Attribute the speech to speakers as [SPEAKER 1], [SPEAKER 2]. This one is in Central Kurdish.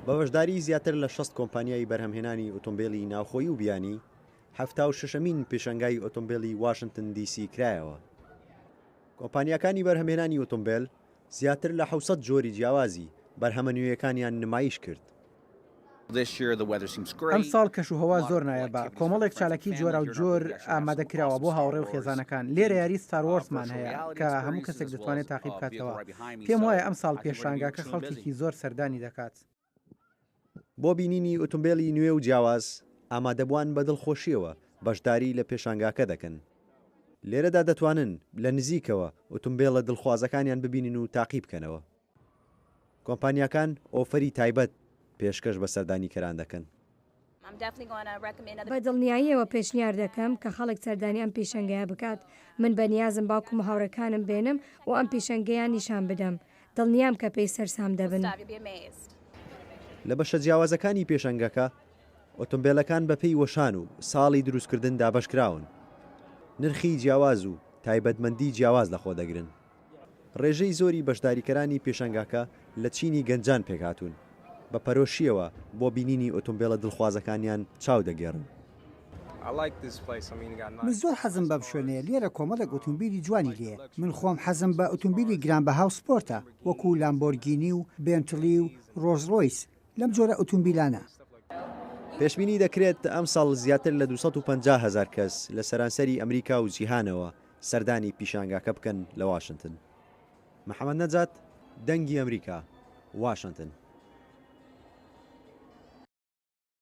[SPEAKER 1] بە بەشداری زیاتر لە 60 کۆمپانیای بەرهەمهێنانی ئۆتۆمبێلی ناوخۆیی و بیانی، 76ەمین پێشانگای ئۆتۆمبێلی واشنتن دی سی کرایەوە. کۆمپانیاکانی بەرهەمهێنانی ئۆتۆمبێل زیاتر لە 700 جۆری جیاوازی بەرهەمە نوێیەکانیان نمایش کرد.
[SPEAKER 2] ئەمساڵ کەشوهەوا زۆر نایابە، کۆمەڵێک چالاکی جۆراوجۆر ئامادە کراوە بۆ هاوڕێ و خێزانەکان، لێرە یاری ستار وۆرسمان هەیە کە هەموو کەسێک دەتوانێت تاقی بکاتەوە، پێم وایە ئەمساڵ پێشانگاکە خەڵکێکی زۆر سەردانی دەکات.
[SPEAKER 1] بۆ بینینی ئۆتۆمبێلی نوێ و جیاواز، ئامادەبووان بە دڵخۆشییەوە بەشداری لە پێشانگاکە دەکەن. لێرەدا دەتوانن لە نزیکەوە ئۆتۆمبێلە دڵخوازەکانیان ببینن و تاقی بکەنەوە. کۆمپانیاکان ئۆفەری تایبەت پێشکەش بە سەردانیکەران دەکەن.
[SPEAKER 3] بە دڵنیاییەوە پێشنیار دەکەم کە خەڵک سەردانی ئەم پیشەنگەیە بکات. من بەنیازم باوکم و هاوڕێکانم بێنم و ئەم پیشەنگەیان نیشان بدەم. دڵنیام کە پێی سەرسام دەبن.
[SPEAKER 1] لە بەشە جیاوازەکانی پێشەنگەکە، ئۆتۆمبێلەکان بەپێی وەشان و ساڵی دروستکردن دابەشکراون. نرخی جیاواز و تایبەتمەندی جیاواز لەخۆدەگرن. ڕێژەی زۆری بەشداریکەرانی پێشانگاکە لە چینی گەنجان پێکهاتوون، بە پەرۆشییەوە بۆ بینینی ئۆتۆمبێلە دڵخوازەکانیان چاو دەگێڕن.
[SPEAKER 4] من زۆر حەزم بەم شوێنەیە، لێرە کۆمەڵێک ئۆتۆمبیلی جوانی لێیە. من خۆم حەزم بە ئۆتۆمبیلی گرانبەها و سپۆرتە، وەکو لامبۆرگینی و بێنتڵی و ڕۆڵز ڕۆیس، لەم جۆرە ئۆتۆمبیلانە.
[SPEAKER 1] پێشبینی دەکرێت ئەمساڵ زیاتر لە 250 هەزار کەس لە سەرانسەری ئەمریکا و جیهانەوە سەردانی پیشانگاکە بکەن لە واشنتن. محەمەد نەجات، دەنگی ئەمریکا، واشنتن.